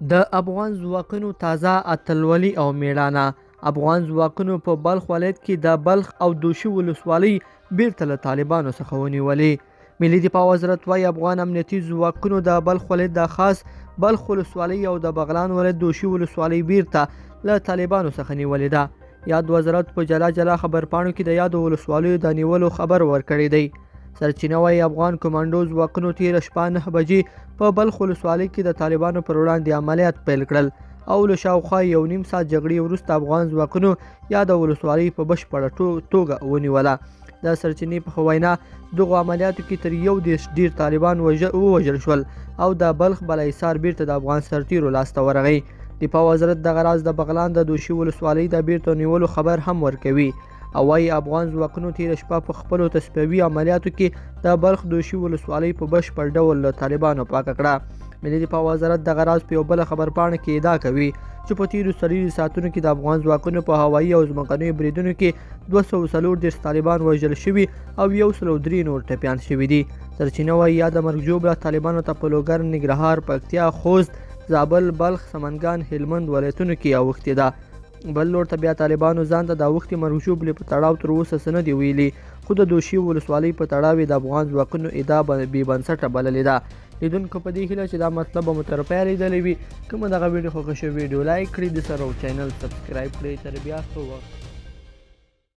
د افغان ځواکونو تازه اتلولي او میړانه. افغان ځواکونو په بلخ ولایت کې د بلخ او دوشي ولسوالۍ بیرته له طالبانو څخه ونیولې. ملي دفاع وزارت وايي، افغان امنیتي ځواکونو د بلخ ولایت د خاص بلخ ولسوالۍ او د بغلان ولایت دوشي ولسوالۍ بیرته له طالبانو څخه نیولې ده. یاد وزارت په جلا جلا خبرپاڼو کې د یادو ولسوالیو د نیولو خبر ورکړی دی. سرچینه وايي، افغان کمانډو ځواکونو تېره شپه 9 بجې په بلخ ولسوالۍ کې د طالبانو پر وړاندې عملیات پیل کړل او له شاوخوا 1.5 ساعت جګړې وروسته افغان ځواکونو یاده ولسوالۍ په بشپړه توګه ونیوله. د سرچینې په وینا، دغو عملیاتو کې تر 31 ډېر طالبان ووژل شول او د بلخ بالاحصار بیرته د افغان سرتیرو لاسته ورغی. دفاع وزارت دغه راز د بغلان د دوشي ولسوالۍ د بیرته نیولو خبر هم ورکوي او وايي، افغان ځواکونو تېره شپه په خپلو تصفیوي عملیاتو کې د بلخ دوشي ولسوالۍ په بشپړ ډول له طالبانو پاکه کړه. ملي دفاع وزارت دغه راز په یو بله خبرپاڼه کې ادعا کوي چې په تېرو 24 ساعتونو کې د افغان ځواکونو په هوایي او ځمکنیو بریدونو کې 234 طالبان وژل شوي او 103 نور ټپیان شوي دي. سرچینه وايي، یاده مرګ ژوبله طالبانو ته په لوګر، ننګرهار، پکتیا، خوست، زابل، بلخ، سمنګان، هلمند ولایتونو کې اوښتې ده. بل لور ته بیا طالبانو ځان ته د اوښتې مرګ ژوبلې په تړاو تر اوسه څه نه دي ویلي، خو د دوشي ولسوالۍ په تړاو یې د افغان ځواکونو ادعا بې بنسټه بللې ده. لیدونکو په دې هیله چې دا مطلب به مو تر پایه لیدلی وي. که مو دغه ویډیو خوښه شوه، ویډیو لایک کړئ، د سره او چینل سبسکرایب کړئ. تر بیا ښه وخت.